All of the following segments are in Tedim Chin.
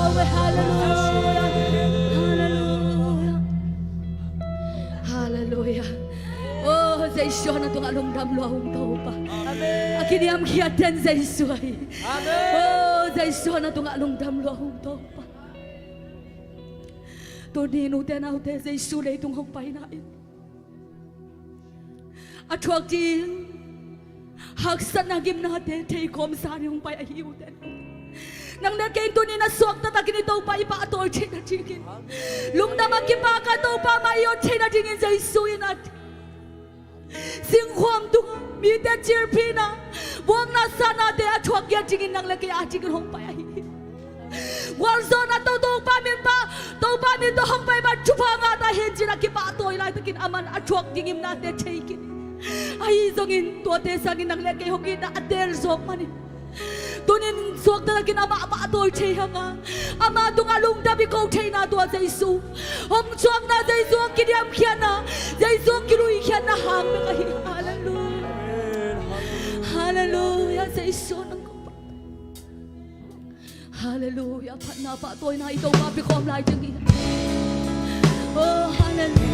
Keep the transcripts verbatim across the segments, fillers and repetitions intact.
Halleluia. Halleluia. Halleluia. Oh, Jesu na tungah lungdam lua ung Topa. Amen. A kiniamkhiat den Jesu ahi. Amen. Oh, Jesu na tungah lungdam lua ung Topa. Tuni nute naute Jesu leitung hong paina in a thuak ding haksatna gimnate theikhawm sa ni hong pai ahi ute. Nang le kei in tuni na suakta takin i Topa i pahtawi theihna dingin, lungdam a kipak a Topa mah i ot theihna dingin Jesu in a singkhuam tungah mite cirphihna, buakna sahnate a thuak ngiat dingin nang le kei a dingin hong pai ahi hi. Gualzawhna tawh Topa min pah, Topa min tawh hong pai bang thupha ngah ta hen ci-in a kipahtawi laitakin aman a thuak ding gimnate thei khin. Ahi zongin tuate sangin nang le kei hong itna a teel zawk manin tunin suakta takin amah pahtawi thei hang a, ama tungah lungdam i ko theihna tua Jesu hong thuakna, Jesu hong kiniamkhiatna, Jesu hong kiluikhiatna hang bek ahi. Halleluia. Halleluia. Jesu nang ko pa. Halleluia. Phatna pahtawina i Topa pia khawm lai ding hi. Oh, halleluia.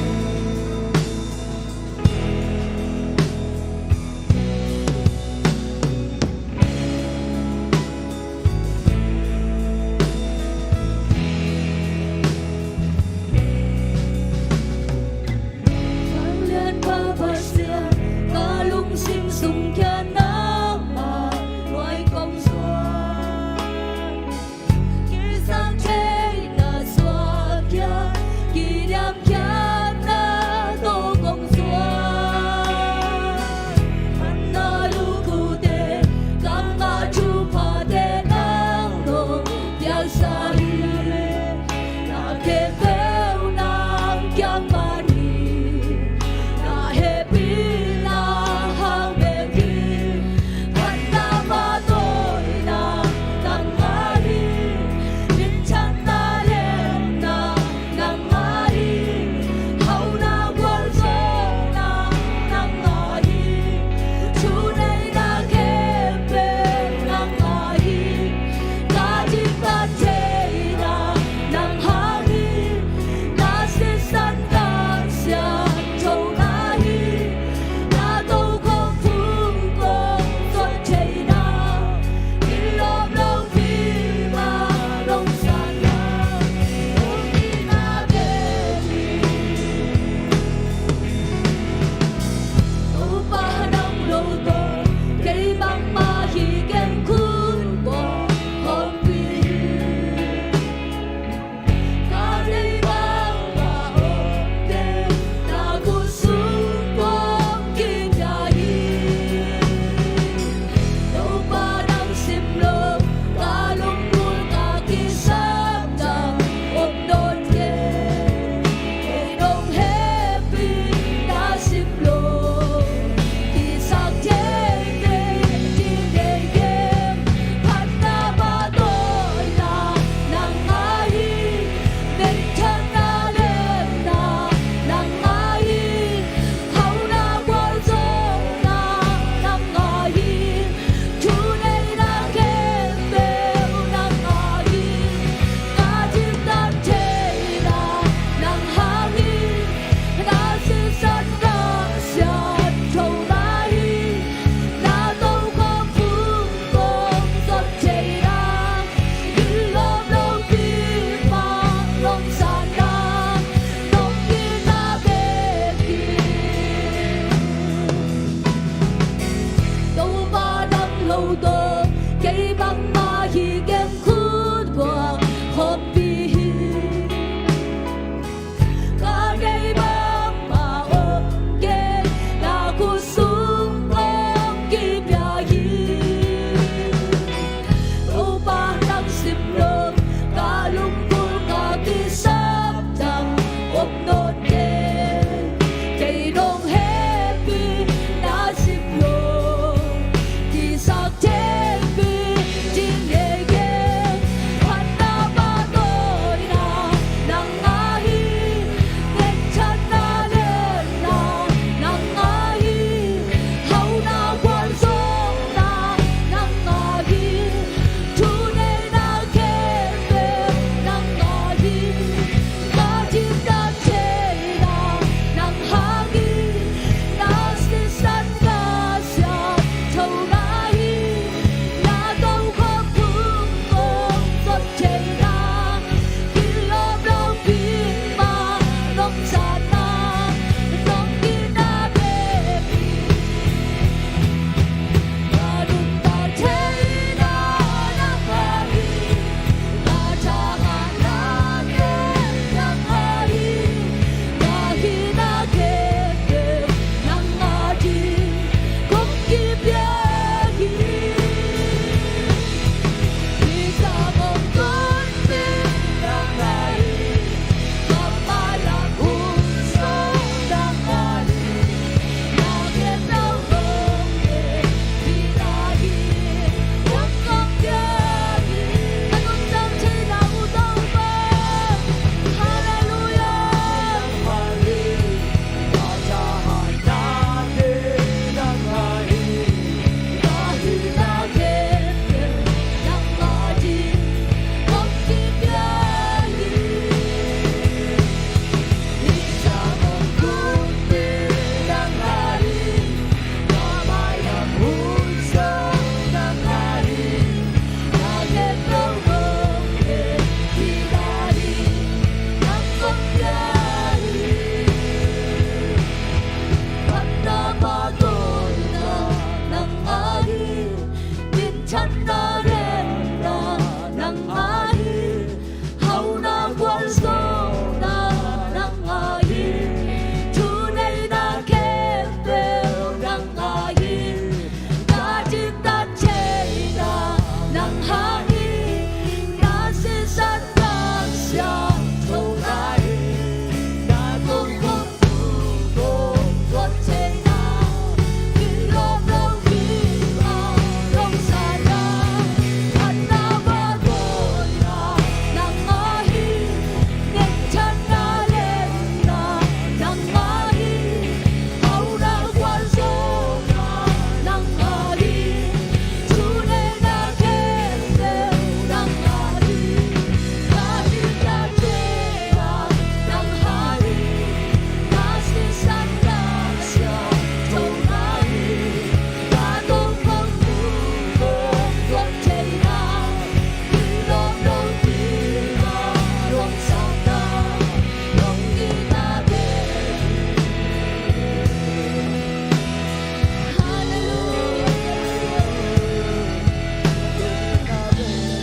Vanglianpa Pasian, ka lungsim sung khia nangmah nuai kong suak. Kisam theihna suak khia, kiniamkhiatna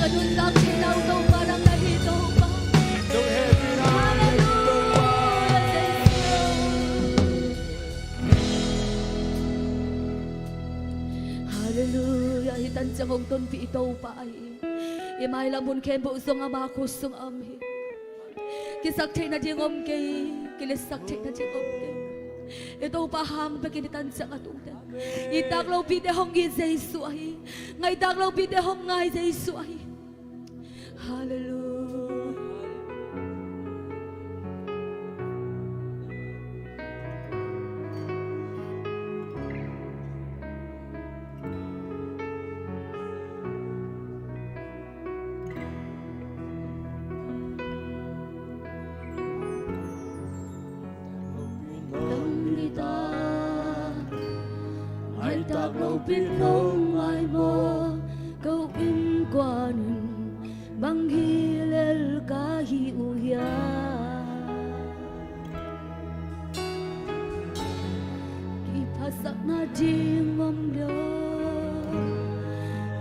Ka nuntak theihna uh Topa nang na hi, Topa. Halleluijah, Jesu. Halleluijah. Hih tan ciang hong tonpih i Topa ahi. I mailam hun khempeuh zong ama khut sung a om hi. Kisak theih nading om kei, kiletsak theih nading om kei. I Topa hang bekin i tan ciang a tungte, i tak lopite hong it Jesu ahi. Ngaitak lopite hong ngai Jesu ahi. Halleluijah. Ngaitak lopin hong ngai maw, ko innkuan in bang hi lel ka hi uh hiam? Kiphatsakna ding om lo,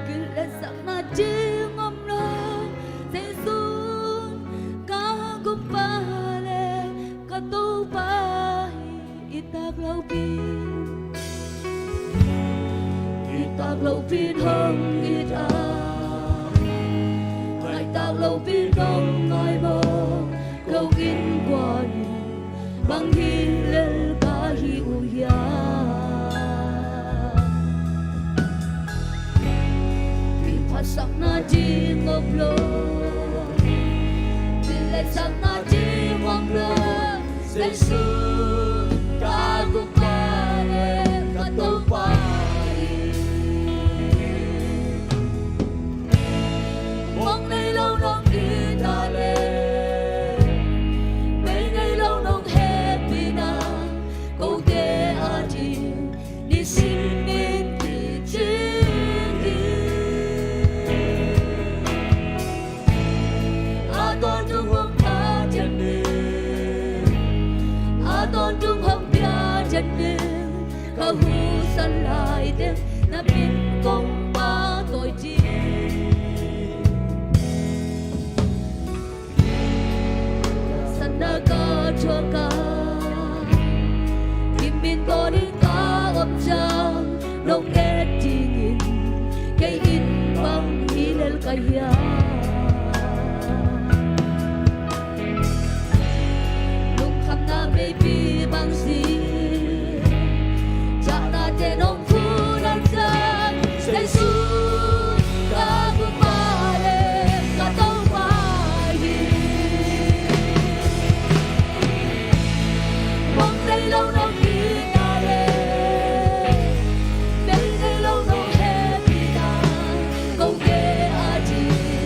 kiletsakna ding om lo. Jesu ka gumpa le ka Topa hi. I tak lopin, i tak lopin hong it a, ngaitak lopin hong ngai maw, ko innkuan in bang hi lel ka hi uh hiam? Kiphatsakna ding om lo, kiletsakna ding om lo. Jesu ka gumpa le ka Topa hi. Mong nei lo nong it a le, bei nei lo nong hehpihna, kote ading nisim in kicing hi. A tawntung hong piaten in, a tawntung hong piaten in, ka huhsan lai teng na min kong pahtawi ding. Sanna ka thuak a, i min tawh ding ka om ciang, nong et dingin kei in bang hi lel ka hiam? Lungkhamna veipi bang si, ciahnate nong khut a ciang, Jesu ka gumpa le ka Topa hi. Mong nei lo nong it a le, bei nei lo nong hehpihna, kote ading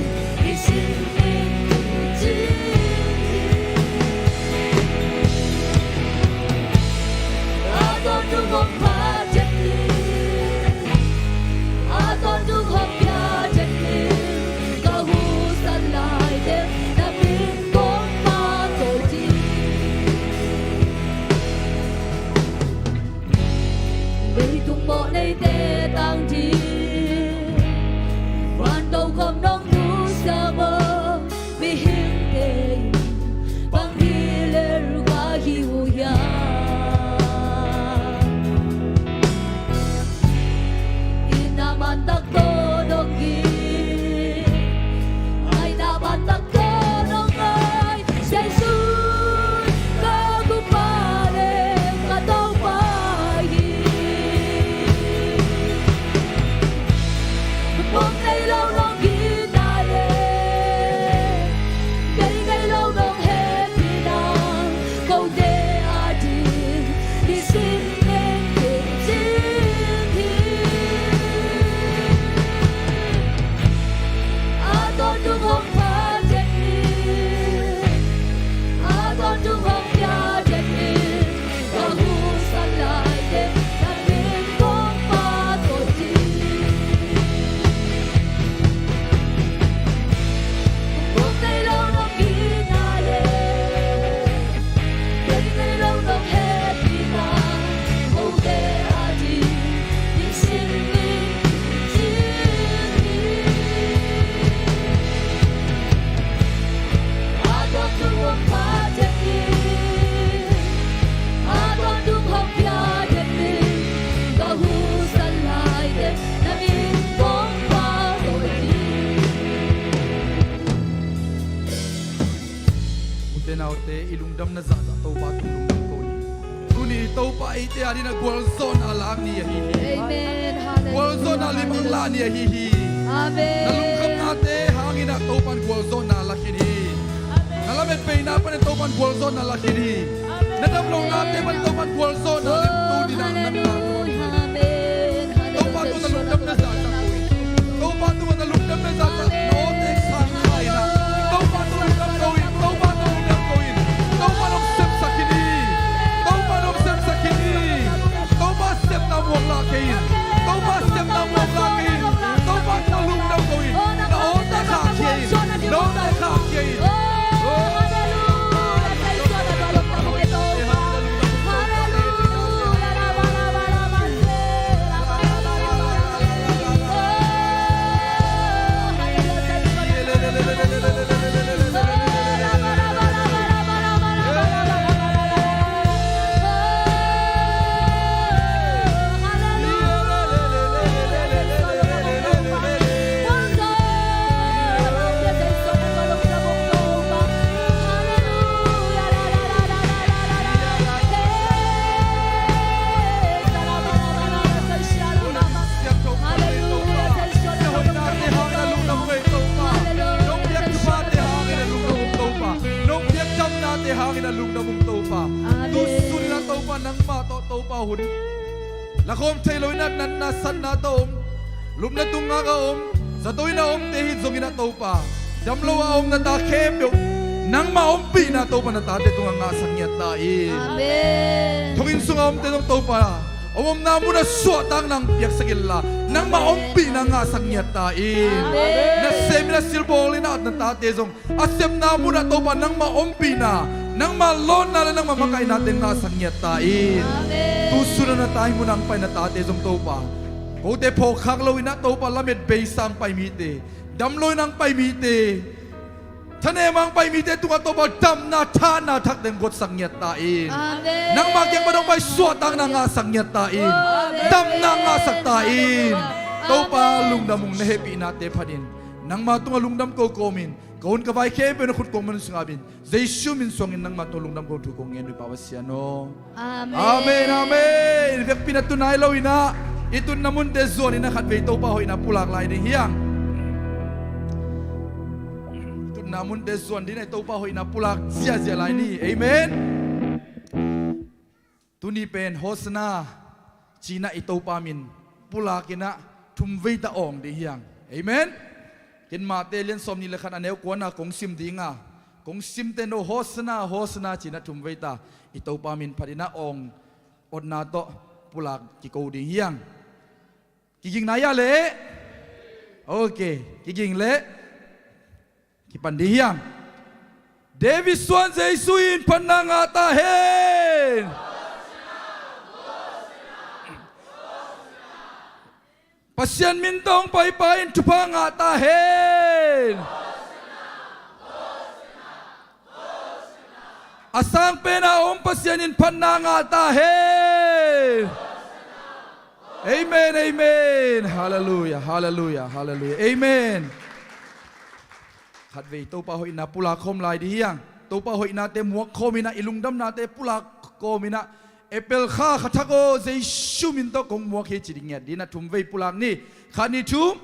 Te naute, i lungdamna zahzah Topa tung lungdam ko ni. Tuni Topa eite adingin a gualzawhna lak ni ahi hi. Amen. Hallelujah. Gualzawhna lim a ngah ni ahi hi. Amen. Na lungkhamnate hangin ah Topa in gualzawhna la khin hi. Amen. Na lametbeina panin Topa in gualzawhna la khin hi. Amen. Na damlohnate panin Topa in gualzawhna lim tuni in ah nang na Topa in. Amen. Topa tungah na lungdamna zahzah ko in. Topa tungah na lungdamna zahzah na awte khak kha in ah. Topa tungah lungdam ko in. Topa tungah lungdam ko in. Topa nong sepsak khin hi. Topa nong sepsak khin hi. Topa sepna muak lah kei in. Topa sepna muak lah kei in. Topa tungah lungdam ko in. Na awte khak khia in. Na awte khak khia in. Nong piak damnate hangin a lungdam ung Topa. Amen. Tusun in ah Topa nangmah tawh Topa hun lakhawm thei lo in ah natna satna tawh om, lupna tungah ka om, zato in a omte hi zongin ah Topa, damlo a om na ta khempeuh nangmah ompihna Topa na tate tungah ngahsak ngiat ta in. Amen. Thonginn sungah omte zong Topa, a omna munah suahtakna hong piaksak inla nangmah ompihna ngahsak ngiat ta in. Amen. Nasem in ah silbawl in ah na tate zong a sepna munah Topa nangmah ompihna, nangmah lawnna le nangmah makaihnate ngahsak ngiat ta in. Amen. Tusun a na tai munah hong pai na tate zong Topa, kote phawkkhak lo in ah Topa lamet beisa hong pai mite, damlo in hong pai mite, thanem a hong pai mite tungah Topa damna thahna thak teng guatsak ngiat ta in. Amen. Nangmah kiang pan hong pai suahtakna ngahsak ngiat ta in. Amen. Damna ngahsak ta in. Amen. Topa lungdam ung, na hehpihnate phatin nangmah tungah lungdam ko kawmin, ka hun ka vai khempeuh na khut kong man sungah bin, Jesu min suangin nangmah tungah lungdam ko thu kong ngen uh Pa Pasian aw. Amen. Amen, amen. Vekpi in ah tu nai lo in ah i tutna munte zuan in ah khatvei Topa hoihna pulak lai ding hi hang. I tutna munte zuan ding in ah i Topa hoihna pulak ziahziah lai ni. Amen. Tuni pen Hosanna ci in ah i Topa min pulak in ah thumvei ta awng ding hi hang. Amen. Ken Mate lian sawmnih le khat a neu kuana kong sim ding a, kong simte no Hosanna, Hosanna ci in ah thumvei ta i Topa min phat in ah awng otna tawh pulak kiko ding hi hang. Kiging nai a leh? Ok, kiging leh kipan ding hi hang. David suan Jesu in phatna ngah ta hen. Pasian min tawh hong paipa in thupha ngah ta hen. A sang pen a om Pasian in phatna ngah ta hen. Amen, amen. Halleluiah, halleluiah, halleluiah. Amen. Khatvei Topa hoihna pulak khawm lai ding hi hang. Topa hoihnate muak khawm in ah, i lungdamnate pulak khawm in ah, April kha kha thak aw, Jesu min tawh kong muak hi ci ding ngiat ding in ah thumvei pulak ni. Khat, nih, thum.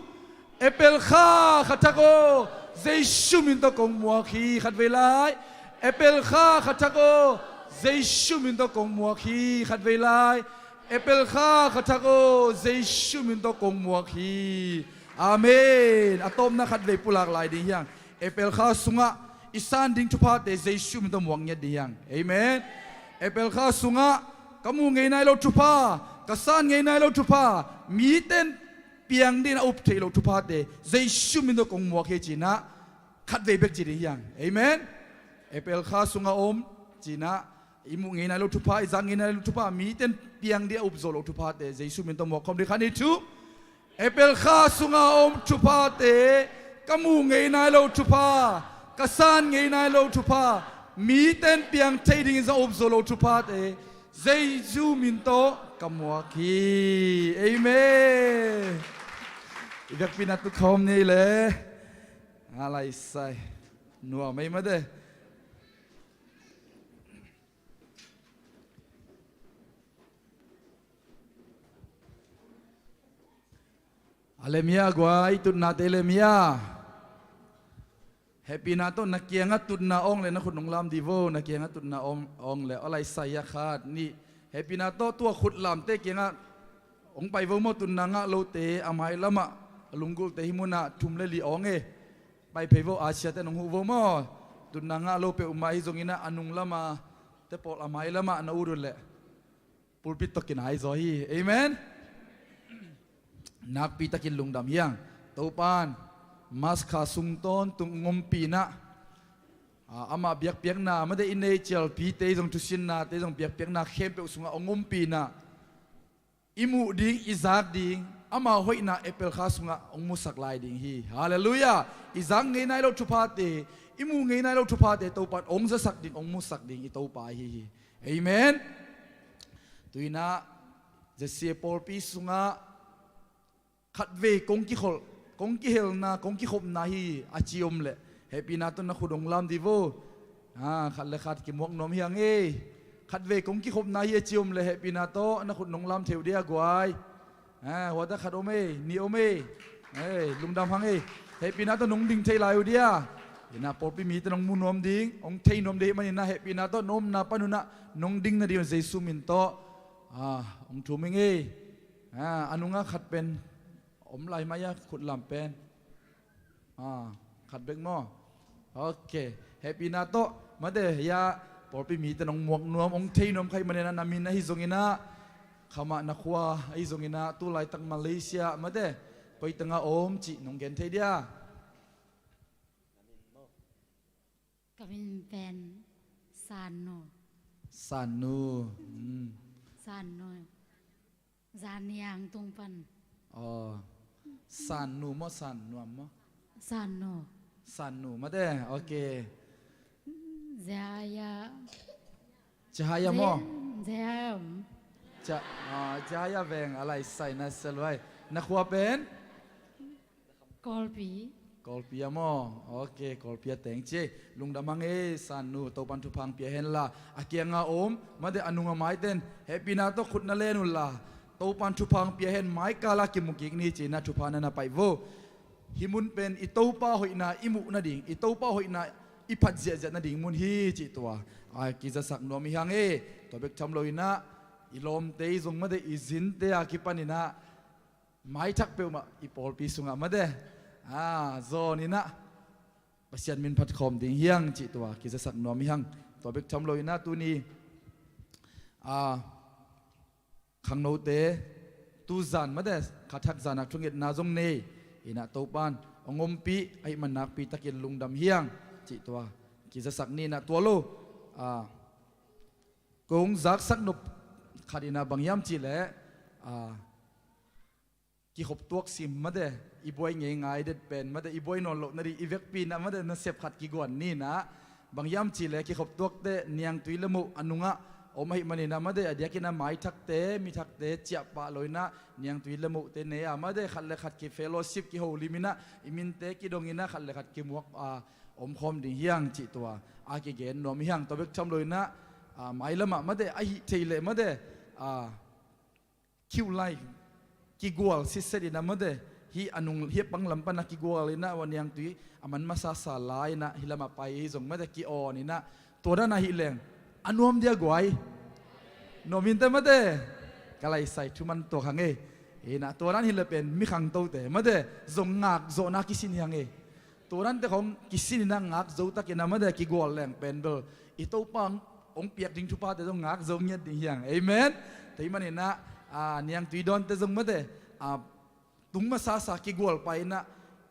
April kha kha thak aw, Jesu min tawh kong muak hi. Khatvei lai. April kha kha thak aw, Jesu min tawh kong muak hi. Khatvei lai. April kha kha thak aw, Jesu min tawh kong muak hi. Amen. A tawpna khatvei pulak lai ding hi hang. April kha sungah i san ding thuphate Jesu min tawh muak ngiat ding hi hang. Amen. April kha sungah ka muh ngei nai lo thupha, ka san ngei nai lo thupha, mite in piang ding in a up theih loh thuphate Jesu min tawh kong muak hi ci in ah khatvei bek ci ding hi hang. Amen. April kha sungah om ci in ah i muh ngei nai lo thupha, i zak ngei nai lo thupha, mite in piang ding a up zo lo thuphate Jesu min tawh muak khawm ding. Khat, nih, thum. April kha sungah om thuphate, ka muh ngei nai lo thupha, ka san ngei nai lo thupha, mite in piang thei dingin zong a up zo lo thuphate Jesu min tawh ka muak hi. Amen. I vekpi in ah tu khawm ni le. Nga lai sai. Nuam ei mate. A lem hia guai, tutnate lem hia? Hehpihna tawh na kiangah tutna awng le na khut nong lam dih vo. Na kiangah tutna awng, awng le a laisai a khat nih. Hehpihna tawh tua khut lamte kiangah hong pai vo maw, tutna ngah lote a mai lamah, a lunggulhte hih munah thum le li awng e. Pai phei vo, a siate nong huh vo maw. Tutna ngah lo peuhmah hi zonginah a nung lama te pawl a mai lamah na ut uh leh pulpit tawh kinai zaw hi. Amen. Nakpi takin lungdam hiang. Topan Mas kha sung tawntung ngompihna, a, amah biakpiakna mate i nei cialpite zong thusinnate zong biakpiakna khempeuh sungah hong ngompihna, i muh ding, i zak ding, ama hoihna April kha sungah hong musak lai ding hi. Halleluiah. I zak ngei nai lo thuphate, i muh ngei nai lo thuphate Topan hong zasak ding, hong musak ding i Topa ahi hi. Amen. Tuinah Z C A pawlpi sungah khatvei kong kikholh, kong kihelna, kong kikhopna hi a ci om leh hehpihna tawh na khut hong lam dih vo. A, khat le khat kimuak nuam hiang ei. Khatvei kong kikhopna hi a ci om leh hehpihna tawh na khut nong lam thei uh dia guai. A, huata khat om ei, nih om ei. Ei, lungdam hang ei. Hehpihna tawh nong ding thei lai uh dia. Inah pawlpi mite nong mu nuam ding, hong thei nuam ding hih maninah hehpihna tawh na omna pan unah nong ding nading Jesu min tawh, a, hong thum ing ei. A, a nungah khat pen om lai mai a, khut lam pen. A, khat bek maw? Ok. Hehpihna tawh mate, hia, pawlpi mite nong muak nuam, hong thei nuam kha hih maninah na min ahi zonginah, khamah na khua ahi zonginah, tu laitak Malaysia mate, koi tengah om cih nong gen thei dia? Ka min pen Sannu. Sannu. Hmm. Sannu. Zaniang tung pan. Aw. Sannu maw, Sannuam maw? Sannu. Sannu mate. Ok. Zaya. Cahaya maw? Zaya. Ca-, ah, Cahaya veng a laisai na seluai. Na khua pen? Kawlpi. Kawlpi a maw? Ok, Kawlpi a teng ci. Lungdam hang ei, Sannu, Topan thupha hong pia henla. A kianga om mate, a nunga maiten hehpihna tawh khut na len unla, Topan thupha hong pia hen, maikala kimu kik ni cinah thupha na na pai vo. Hih mun pen i Topa hoihna i muh nading, i Topa hoihna i phat ziahziah nading mun hi cih tua a kizasak nuam hi hang ei. Tua bek tham loinah i lawmte i zong mate, i zinte a kipaninah maithak peuhmah i pawlpi sungah mate, a, zawn inah Pasian min phat khawm ding hiang cih tua kizasak nuam hi hang. Tua bek tham loinah tuni, a, khangnote tuzan mate, kha thak zanak thungetna zong nei inah Topan hong ompih ahih man nakpi takin lungdam hiang cih tua kizasak ni inah tua lo, a, kong zaksak nop khat inah bang hiam cihleh, a, kikhop tuak sim mate, i buai ngeingai det pen mate, i buai nawn loh nading i vekpi inah mate, nasep khat kiguan ni inah. Bang hiam cihleh kikhop tuakte niangtui le moh a nungah om ahih maninah mate, a diakinah maithakte, mithakte ciahpah loinah niangtui le mohte nei a mate, khat le khat ki fellowship kiholim inah, i minte kidong inah khat le khat kimuak a omkhawm ding hiang cih tua a kigen nuam hi hang. Tua bek tham loinah, a, mailamah mate, ahih thei leh mate, a, kiu lai kigual sitset inah mate, hih a nung, hih a panglam panah kigual inah, a niangtui a man masasa lai inah hih lamah pai hi zong mate, ki-on inah, tua dan ahih leng a nuam dia guai? Nuam inte mate. Ka laisai thuman tuak hang ei. Inah tua dan hileh pen mi khangtote mate zong ngakzawhna kisin hi hang ei. Tua dante khong kisin inah ngak zo takin a mate, kigual leng pen bel i Topa hong piak ding thuphate zong ngak zo ngiat ding hiang. Amen. Tua hih maninah, a, niangtui dawnte zong mate, a, tung masasa kigual pai inah,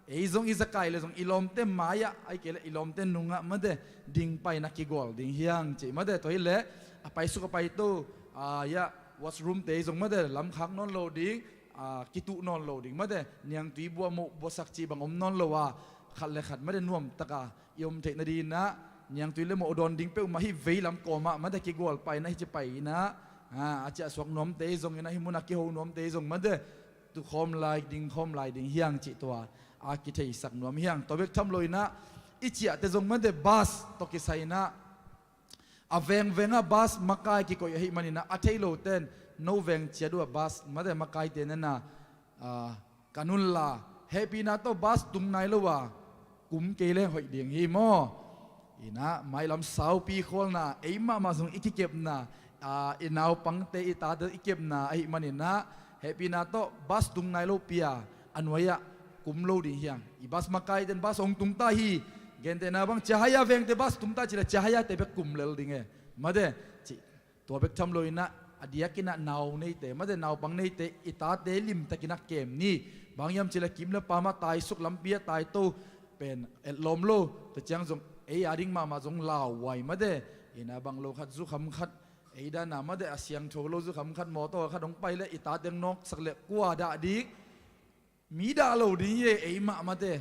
ei zong i zakai le zong i lawmte mai-ah, ahih kei leh i lawmte nungah mate, ding pai inah kigual ding hiang cih mate. Tua hileh a paisuk a paito, a, ya, washroomte zong mate, lamkhak nawn lo ding, a, kituh nawn lo ding mate, niangtui buah moh buahsak cih bang om nawn lo a, khat le khat mate nuamtaka i om theih nadinginah niangtui le moh dawn ding peuhmah hih veilam kawmah mate kigual pai inah, hih ci pai inah, a, a ciahsuak nuamte zong inah, hih munah kiho nuamte zong mate, tukhawm lai, dingkhawm lai ding hiang cih tua a kitheisak nuam hiang. Tua bek tham loinah i ciahte zong mate, bus tawh kisai inah, a vengvengah bus makai kikoih ahih maninah, a thei loten no veng ciat uhah bus mate makaite nana, a, Kan unla, hehpihna tawh bus tung nai lo a kum kei leng hoih ding hi maw? Inah mailam saupi khawlna, ei mahmah zong i kikepna, a, i naupangte, i tate i kepna ahih maninah, hehpihna tawh bus tung nai lo pi a, a nuai-ah kum lo ding hi hang. I bus makaite in bus hong tung ta hi. Gentehna bang, Ciahaya vengte bus tung ta cih leh Ciahayate bek kum lel ding e. Mate, cih tua bek tham lo inah, a diakinah nau neite, mate, naupang neite, i tate limtakinah kem ni. Bang hiam cih leh kim le pam ah taisuk, lampi ah taito pen etlawm lo. Tua ciang zong ei a ding mahmah zong lauhuai, mate. Inah bang lo khat, zukham khat, ei dan a, mate, a siangtho lo zukham khat, mawtaw khat hong pai leh i tate hong nawksak leh kua dah ding? Mi dah lo ding hi e, ei mahmah te.